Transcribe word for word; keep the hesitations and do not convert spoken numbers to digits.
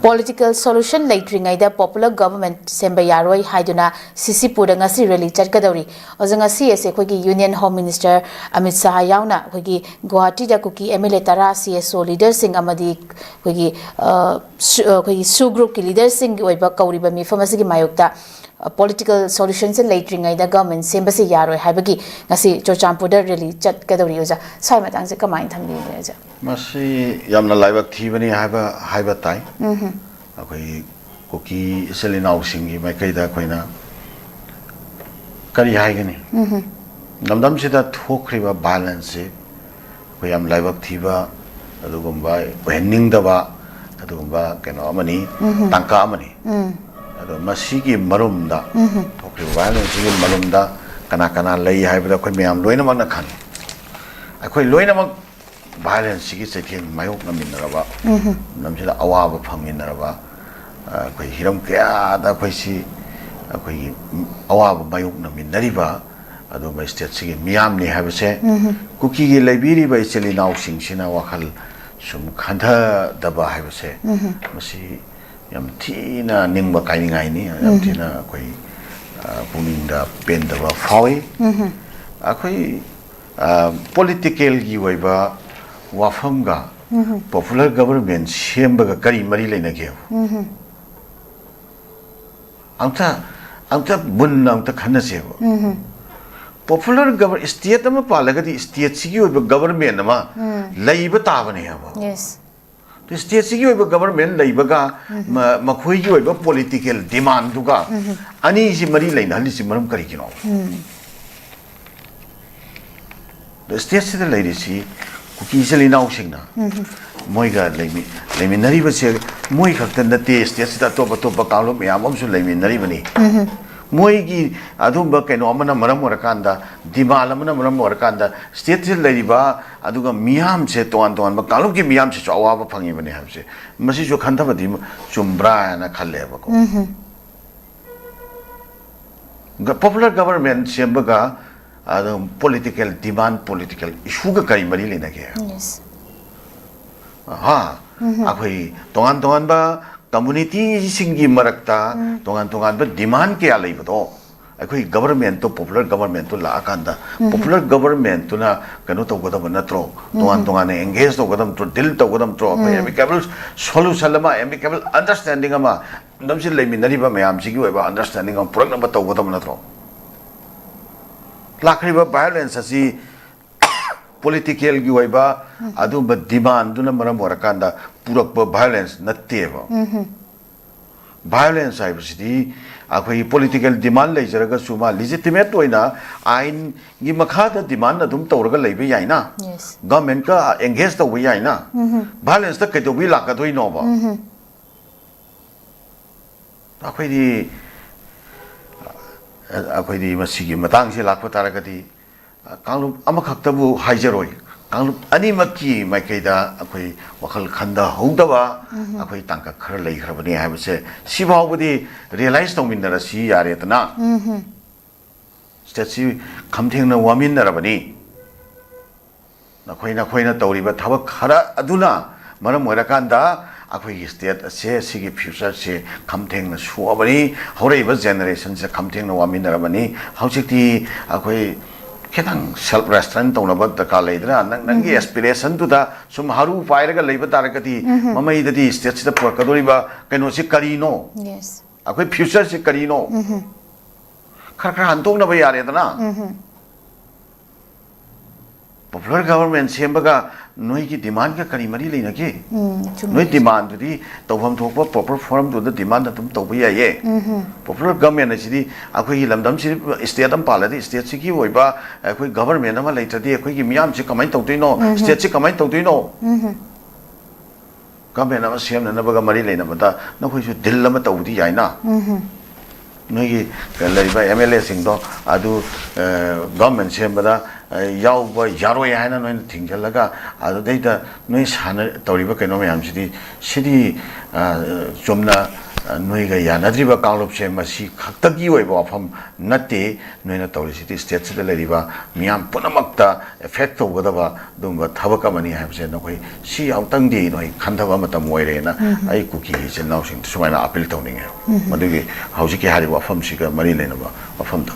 Political solution ꯂꯩꯇ꯭ꯔꯤꯉꯩꯗ popular government ꯁꯦꯝꯕ ꯌꯥꯔꯣꯏ ꯍꯥꯏꯗꯨꯅ ꯁꯤꯁꯤꯄꯨꯔꯗ ꯉꯁꯤ rally ꯆꯠꯀꯗꯧꯔꯤ꯫ ꯑꯣꯖꯥ, ꯉꯁꯤ ꯑꯁꯦ ꯑꯩꯈꯣꯏꯒꯤ Union Home Minister Amit Shah ꯌꯥꯎꯅ ꯑꯩꯈꯣꯏꯒꯤ ꯒꯨꯋꯥꯍꯥꯇꯤꯗ ꯀꯨꯀꯤ M L A ꯇꯔꯥ, C S O leaderꯁꯤꯡ ꯑꯃꯗꯤ ꯑꯩꯈꯣꯏꯒꯤ, ꯑ, ꯁꯨ-, ꯑ, ꯑꯩꯈꯣꯏꯒꯤ SoO groupꯀꯤ leaderꯁꯤꯡꯒꯤ ꯑꯣꯏꯕ ꯀꯧꯔꯤꯕ ꯃꯤꯐꯝ ꯑꯁꯤꯒꯤ ꯃꯥꯌꯣꯛꯇ, ꯑ, political solutionꯁꯦ ꯂꯩꯇ꯭ꯔꯤꯉꯩꯗ government ꯁꯦꯝꯕꯁꯦ ꯌꯥꯔꯣꯏ ꯍꯥꯏꯕꯒꯤ ꯉꯁꯤ ꯆꯨꯔꯆꯥꯟꯄꯨꯔꯗ rally ꯆꯠꯀꯗꯧꯔꯤ꯫ ꯑꯣꯖꯥ, ꯁ꯭ꯋꯥꯏ ꯃꯇꯥꯡꯁꯦ ꯀꯃꯥꯏꯅ ꯊꯝꯕꯤꯒꯦ, ꯑꯣꯖꯥ? ꯃꯁꯤ ꯌꯥꯝꯅ ꯂꯥꯏꯕꯛ ꯊꯤꯕꯅꯤ ꯍꯥꯏꯕ, ꯍꯥꯏꯕ ꯇꯥꯏ꯫ ꯑꯩꯈꯣꯏ ꯀꯨꯀꯤ ꯏꯆꯤꯜ ꯏꯅꯥꯎꯁꯤꯡꯒꯤ ꯃꯥꯏꯀꯩꯗ ꯑꯩꯈꯣꯏꯅ ꯀꯔꯤ ꯍꯥꯏꯒꯅꯤ? ꯂꯝꯗꯝꯁꯤꯗ ꯊꯣꯛꯈ꯭ꯔꯤꯕ violenceꯁꯤ ꯑꯩꯈꯣꯏ ꯌꯥꯝ ꯂꯥꯏꯕꯛ ꯊꯤꯕ, ꯑꯗꯨꯒꯨꯝꯕ ꯑꯣꯏꯍꯟꯅꯤꯡꯗꯕ ꯑꯗꯨꯒꯨꯝꯕ ꯀꯩꯅꯣ ꯑꯃꯅꯤ, ꯇꯥꯡꯀꯛ ꯑꯃꯅꯤ꯫ ꯑꯗꯣ ꯃꯁꯤꯒꯤ ꯃꯔꯨꯝꯗ ꯊꯣꯛꯈ꯭ꯔꯤꯕ violenceꯁꯤꯒꯤ ꯃꯔꯨꯝꯗ ꯀꯅꯥ ꯀꯅꯥ ꯂꯩ ꯍꯥꯏꯕꯗ ꯑꯩꯈꯣꯏ ꯃꯌꯥꯝ ꯂꯣꯏꯅꯃꯛꯅ ꯈꯪꯉꯤ꯫ ꯑꯩꯈꯣꯏ ꯂꯣꯏꯅꯃꯛ violenceꯁꯤꯒꯤ ꯆꯩꯊꯦꯡ ꯃꯥꯌꯣꯛꯅꯃꯤꯟꯅꯔꯕ, ꯂꯝꯁꯤꯗ ꯑꯋꯥꯕ ꯐꯪꯃꯤꯟꯅꯔꯕ, ꯑ, ꯑꯩꯈꯣꯏ ꯍꯤꯔꯝ ꯀꯌꯥꯗ ꯑꯩꯈꯣꯏꯁꯤ, ꯑꯩꯈꯣꯏꯒꯤ ꯑꯋꯥꯕ ꯃꯥꯌꯣꯛꯅꯃꯤꯟꯅꯔꯤꯕ ꯑꯗꯨꯒꯨꯝꯕ stateꯁꯤꯒꯤ ꯃꯤꯌꯥꯝꯅꯤ ꯍꯥꯏꯕꯁꯦ, ꯀꯨꯀꯤꯒꯤ ꯂꯩꯕꯤꯔꯤꯕ ꯏꯆꯤꯜ ꯏꯅꯥꯎꯁꯤꯡꯁꯤꯅ ꯋꯥꯈꯜ ꯁꯨꯝ ꯈꯟꯊꯗꯕ ꯍꯥꯏꯕꯁꯦ, ꯃꯁꯤ ꯌꯥꯝ ꯊꯤꯅ ꯅꯤꯡꯕ ꯀꯥꯏꯅꯤꯡꯉꯥꯏꯅꯤ, ꯌꯥꯝ ꯊꯤꯅ ꯑꯩꯈꯣꯏ, ꯑ, ꯄꯨꯛꯅꯤꯡꯗ ꯄꯦꯟꯗꯕ ꯐꯥꯎꯏ꯫ ꯑꯩꯈꯣꯏ, ꯑ, politicalꯒꯤ ꯑꯣꯏꯕ ꯋꯥꯐꯝꯒ popular government ꯁꯦꯝꯕꯒ ꯀꯔꯤ ꯃꯔꯤ ꯂꯩꯅꯒꯦ? ꯑꯝꯇ, ꯑꯝꯇ ꯃꯨꯟꯅ ꯑꯝꯇ ꯈꯟꯅꯁꯦꯕ꯫ Popular govern-, state ꯑꯃ ꯄꯥꯜꯂꯒꯗꯤ stateꯁꯤꯒꯤ ꯑꯣꯏꯕ government ꯑꯃ ꯂꯩꯕ ꯇꯥꯕꯅꯦ ꯍꯥꯏꯕ꯫ Yes. Stateꯁꯤꯒꯤ ꯑꯣꯏꯕ government ꯂꯩꯕꯒ ꯃ-, ꯃꯈꯣꯏꯒꯤ ꯑꯣꯏꯕ political demandꯗꯨꯒ ꯑꯅꯤꯁꯤ ꯃꯔꯤ ꯂꯩꯅꯍꯜꯂꯤꯁꯤ ꯃꯔꯝ ꯀꯔꯤꯒꯤꯅꯣ? ꯑꯗꯣ stateꯁꯤꯗ ꯂꯩꯔꯤꯁꯤ ꯀꯨꯀꯤ ꯏꯆꯤꯜ ꯏꯅꯥꯎꯁꯤꯡꯅ ꯃꯣꯏꯒ ꯂꯩꯃꯤ-, ꯂꯩꯃꯤꯟꯅꯔꯤꯕꯁꯦ ꯃꯣꯏ ꯈꯛꯇ ꯅꯠꯇꯦ, stateꯁꯤꯗ ꯑꯇꯣꯞ ꯑꯇꯣꯞꯄ ꯀꯥꯡꯂꯨꯞ ꯃꯌꯥꯝ ꯑꯃꯁꯨ ꯂꯩꯃꯤꯟꯅꯔꯤꯕꯅꯤ꯫ ꯃꯣꯏꯒꯤ ꯑꯗꯨꯝꯕ ꯀꯩꯅꯣ ꯑꯃꯅ ꯃꯔꯝ ꯑꯣꯏꯔꯀꯥꯟꯗ, demand ꯑꯃꯅ ꯃꯔꯝ ꯑꯣꯏꯔꯀꯥꯟꯗ stateꯁꯤꯗ ꯂꯩꯔꯤꯕ ꯑꯗꯨꯒ ꯃꯤꯌꯥꯝꯁꯦ, ꯇꯣꯉꯥꯟ ꯇꯣꯉꯥꯟꯕ ꯀꯥꯡꯂꯨꯞꯀꯤ ꯃꯤꯌꯥꯝꯁꯤꯁꯨ ꯑꯋꯥꯕ ꯐꯪꯉꯤꯕꯅꯤ ꯍꯥꯏꯕꯁꯦ, ꯃꯁꯤꯁꯨ ꯈꯟꯊꯕꯗꯤ ꯆꯨꯝꯕ꯭ꯔꯥ ꯍꯥꯏꯅ ꯈꯜꯂꯦꯕꯀꯣ꯫ ꯒ-, popular government ꯁꯦꯝꯕꯒ ꯑꯗꯨꯝ political demand, political issueꯒ ꯀꯔꯤ ꯃꯔꯤ ꯂꯩꯅꯒꯦ? Yes. ꯑꯍꯥ, ꯑꯩꯈꯣꯏ ꯇꯣꯉꯥꯟ ꯇꯣꯉꯥꯟꯕ ꯀꯝꯃꯨꯅꯤꯇꯤꯁꯤꯡꯒꯤ ꯃꯔꯛꯇ ꯇꯣꯉꯥꯟ ꯇꯣꯉꯥꯟꯕ ꯗꯤꯃꯥꯟ ꯀꯌꯥ ꯂꯩꯕꯗꯣ, ꯑꯩꯈꯣꯏ ꯒꯕꯔꯃꯦꯟꯇꯣ, ꯄꯣꯄꯨꯂꯔ ꯒꯕꯔꯃꯦꯟꯇꯣ ꯂꯥꯛꯑꯀꯥꯟꯗ ꯄꯣꯄꯨꯂꯔ ꯒꯕꯔꯃꯦꯟꯇꯨꯅ ꯀꯩꯅꯣ ꯇꯧꯒꯗꯕ ꯅꯠꯇ꯭ꯔꯣ? ꯇꯣꯉꯥꯟ ꯇꯣꯉꯥꯟꯅ ꯑꯦꯡꯒꯦꯖ ꯇꯧꯒꯗꯕ ꯅꯠꯇ꯭ꯔꯣ? ꯗꯤꯜ ꯇꯧꯒꯗꯕ ꯅꯠꯇ꯭ꯔꯣ? ꯑꯩꯈꯣꯏ ꯑꯦꯃꯤꯀꯦꯕꯜ ꯁꯣꯂꯨꯁꯟ ꯑꯃ, ꯑꯦꯃꯤꯀꯦꯕꯜ ꯑꯟꯗꯔꯁ꯭ꯇꯦꯟꯗꯤꯡ ꯑꯃ, ꯂꯝꯁꯤ ꯂꯩꯃꯤꯟꯅꯔꯤꯕ ꯃꯌꯥꯝꯁꯤꯒꯤ ꯑꯣꯏꯕ ꯑꯟꯗꯔꯁ꯭ꯇꯦꯟꯗꯤꯡ ꯑꯃ ꯄꯨꯔꯛꯅꯕ ꯇꯧꯒꯗꯕ ꯅꯠꯇ꯭ꯔꯣ? ꯂꯥꯛꯈ꯭ꯔꯤꯕ ꯚꯥꯏꯑꯣꯂꯦꯟꯁ ꯑꯁꯤ ꯄꯣꯂꯤꯇꯤꯀꯦꯜꯒꯤ ꯑꯣꯏꯕ ꯑꯗꯨꯝꯕ ꯗꯤꯃꯥꯟꯗꯨꯅ ꯃꯔꯝ ꯑꯣꯏꯔꯀꯥꯟꯗ ꯄꯨꯔꯛꯄ ꯚꯥꯏꯑꯣꯂꯦꯟꯁ ꯅꯠꯇꯦꯕ꯫ ꯚꯥꯏꯑꯣꯂꯦꯟꯁ ꯍꯥꯏꯕꯁꯤꯗꯤ ꯑꯩꯈꯣꯏꯒꯤ ꯄꯣꯂꯤꯇꯤꯀꯦꯜ ꯗꯤꯃꯥꯟ ꯂꯩꯖꯔꯒꯁꯨ, ꯃꯥ ꯂꯤꯖꯤꯇꯤꯃꯦꯠ ꯑꯣꯏꯅ ꯑꯥꯏꯟꯒꯤ ꯃꯈꯥꯗ ꯗꯤꯃꯥꯟ ꯑꯗꯨꯝ ꯇꯧꯔꯒ ꯂꯩꯕ ꯌꯥꯏꯅ꯫ ꯒꯃꯦꯟꯀ ꯑꯦꯡꯒꯦꯖ ꯇꯧꯕ ꯌꯥꯏꯅ꯫ ꯚꯥꯏꯑꯣꯂꯦꯟꯁꯇ ꯀꯩꯗꯧꯕꯩ ꯂꯥꯛꯀꯗꯣꯏꯅꯣꯕ? ꯑꯩꯈꯣꯏꯗꯤ ꯑꯩꯈꯣꯏꯗꯤ ꯃꯁꯤꯒꯤ ꯃꯇꯥꯡꯁꯤ ꯂꯥꯛꯄ ꯇꯥꯔꯒꯗꯤ, ꯀꯥꯡꯂꯨꯞ ꯑꯃꯈꯛꯇꯕꯨ ꯍꯥꯏꯖꯔꯣꯏ, ꯀꯥꯡꯂꯨꯞ ꯑꯅꯤꯃꯛꯀꯤ ꯃꯥꯏꯀꯩꯗ ꯑꯩꯈꯣꯏ ꯋꯥꯈꯜ ꯈꯟꯊꯍꯧꯗꯕ ꯑꯩꯈꯣꯏ ꯇꯥꯡꯀꯛ ꯈꯔ ꯂꯩꯈ꯭ꯔꯕꯅꯤ ꯍꯥꯏꯕꯁꯦ ꯁꯤꯐꯥꯎꯕꯗꯤ ꯔꯤꯌꯦꯂꯥꯏꯁ ꯇꯧꯃꯤꯟꯅꯔꯁꯤ ꯌꯥꯔꯦꯗꯅ꯫ ꯁ꯭ꯇꯦꯠꯁꯤ ꯈꯝꯊꯦꯡꯅ ꯋꯥꯃꯤꯟꯅꯔꯕꯅꯤ꯫ ꯅꯈꯣꯏ ꯅꯈꯣꯏꯅ ꯇꯧꯔꯤꯕ ꯊꯕꯛ ꯈꯔ ꯑꯗꯨꯅ ꯃꯔꯝ ꯑꯣꯏꯔꯀꯥꯟꯗ ꯑꯩꯈꯣꯏꯒꯤ ꯁ꯭ꯇꯦꯠ ꯑꯁꯦ, ꯁꯤꯒꯤ ꯐ꯭ꯌꯨꯆꯔꯁꯦ ꯈꯝꯊꯦꯡꯅ ꯁꯣꯛꯑꯕꯅꯤ꯫ ꯍꯧꯔꯛꯏꯕ ꯖꯦꯅꯦꯔꯦꯁꯟꯁꯦ ꯈꯝꯊꯦꯡꯅ ꯋꯥꯃꯤꯟꯅꯔꯕꯅꯤ꯫ ꯍꯧꯖꯤꯛꯇꯤ ꯑꯩꯈꯣꯏ ꯈꯤꯇꯪ ꯁꯦꯜꯐ ꯔꯦꯁꯇ꯭ꯔꯦꯟ ꯇꯧꯅꯕ ꯗꯔꯀꯥꯔ ꯂꯩꯗꯅ꯫ ꯅꯪ, ꯅꯪꯒꯤ ꯑꯦꯁꯄꯤꯔꯦꯁꯟꯗꯨꯗ ꯁꯨꯝ ꯍꯥꯔꯨ ꯄꯥꯏꯔꯒ ꯂꯩꯕ ꯇꯥꯔꯒꯗꯤ ꯃꯃꯩꯗꯗꯤ ꯁ꯭ꯇꯦꯠꯁꯤꯗ ꯄꯨꯔꯛꯀꯗꯧꯔꯤꯕ ꯀꯩꯅꯣꯁꯤ ꯀꯔꯤꯅꯣ? ꯌꯦꯁ꯫ ꯑꯩꯈꯣꯏ ꯐ꯭ꯌꯨꯆꯔꯁꯤ ꯀꯔꯤꯅꯣ? ꯈꯔ ꯈꯔ ꯍꯟꯗꯣꯛꯅꯕ ꯌꯥꯔꯦꯗꯅ꯫ ꯄꯣꯄꯨꯂꯔ ꯒꯕꯔꯃꯦꯟ ꯁꯦꯝꯕꯒ ꯅꯣꯏꯒꯤ ꯗꯤꯃꯥꯟꯒ ꯀꯔꯤ ꯃꯔꯤ ꯂꯩꯅꯒꯦ? ꯎꯝ, ꯆꯨꯝꯃꯦ꯫ ꯅꯣꯏ ꯗꯤꯃꯥꯟꯗꯨꯗꯤ ꯇꯧꯐꯝ ꯊꯣꯛꯄ ꯄ꯭ꯔꯣꯄꯔ ꯐꯣꯔꯝꯗꯨꯗ ꯗꯤꯃꯥꯟ ꯑꯗꯨꯝ ꯇꯧꯕ ꯌꯥꯏꯌꯦ꯫ ꯄꯣꯄꯨꯂꯔ ꯒꯕꯔꯃꯦꯟ ꯑꯁꯤꯗꯤ ꯑꯩꯈꯣꯏꯒꯤ ꯂꯝꯗꯝꯁꯤ, ꯁ꯭ꯇꯦꯠ ꯑꯃ ꯄꯥꯜꯂꯗꯤ ꯁ꯭ꯇꯦꯠꯁꯤꯒꯤ ꯑꯣꯏꯕ ꯑꯩꯈꯣꯏ ꯒꯕꯔꯃꯦꯟ ꯑꯃ ꯂꯩꯇ꯭ꯔꯗꯤ ꯑꯩꯈꯣꯏꯒꯤ ꯃꯤꯌꯥꯝꯁꯤ ꯀꯃꯥꯏꯅ ꯇꯧꯗꯣꯏꯅꯣ? ꯁ꯭ꯇꯦꯠꯁꯤ ꯀꯃꯥꯏꯅ ꯇꯧꯗꯣꯏꯅꯣ? ꯒꯃꯦꯟ ꯑꯃ ꯁꯦꯝꯅꯅꯕꯒ ꯃꯔꯤ ꯂꯩꯅꯕꯗ ꯅꯈꯣꯏꯁꯨ ꯗꯤꯜ ꯑꯃ ꯇꯧꯕꯗꯤ ꯌꯥꯏꯅ꯫ ꯅꯣꯏꯒꯤ ꯂꯩꯔꯤꯕ ꯑꯦꯝ ꯑꯦꯜ ꯑꯦꯁꯤꯡꯗꯣ ꯑꯗꯨ, ꯑ, ꯒꯃꯦꯟ ꯁꯦꯝꯕꯗ, ꯑ, ꯌꯥꯎꯕ ꯌꯥꯔꯣꯏ ꯍꯥꯏꯅ ꯅꯣꯏꯅ ꯊꯤꯡꯖꯤꯜꯂꯒ ꯑꯗꯨꯗꯩꯗ ꯅꯣꯏ ꯁꯥꯟꯅ ꯇꯧꯔꯤꯕ ꯀꯩꯅꯣ ꯃꯌꯥꯝꯁꯤꯗꯤ, ꯁꯤꯗꯤ, ꯑ, ꯆꯨꯝꯅ ꯅꯣꯏꯒ ꯌꯥꯅꯗ꯭ꯔꯤꯕ ꯀꯥꯡꯂꯨꯞꯁꯦ ꯃꯁꯤ ꯈꯛꯇꯒꯤ ꯑꯣꯏꯕ ꯋꯥꯐꯝ ꯅꯠꯇꯦ꯫ ꯅꯣꯏꯅ ꯇꯧꯔꯤꯁꯤꯗꯤ ꯁ꯭ꯇꯦꯠꯁꯤꯗ ꯂꯩꯔꯤꯕ ꯃꯤꯌꯥꯝ ꯄꯨꯝꯅꯃꯛꯇ ꯑꯦꯐꯦꯛ ꯇꯧꯒꯗꯕ ꯑꯗꯨꯒꯨꯝꯕ ꯊꯕꯛ ꯑꯃꯅꯤ ꯍꯥꯏꯕꯁꯦ ꯅꯈꯣꯏ ꯁꯤ ꯑꯃꯨꯛꯇꯪꯗꯤ ꯅꯣꯏ ꯈꯟꯊꯕ ꯃꯇꯝ ꯑꯣꯏꯔꯦꯅ ꯑꯩ ꯀꯨꯀꯤ ꯏꯆꯤꯟ ꯏꯅꯥꯎꯁꯤꯡꯗ ꯁꯨꯃꯥꯏꯅ ꯑꯄꯤꯜ ꯇꯧꯅꯤꯡꯉꯦ꯫ ꯃꯗꯨꯒꯤ ꯍꯧꯖꯤꯛꯀꯤ ꯍꯥꯏꯔꯤꯕ ꯋꯥꯐꯝꯁꯤꯒ ꯃꯔꯤ ꯂꯩꯅꯕ ꯋꯥꯐꯝꯗꯣ꯫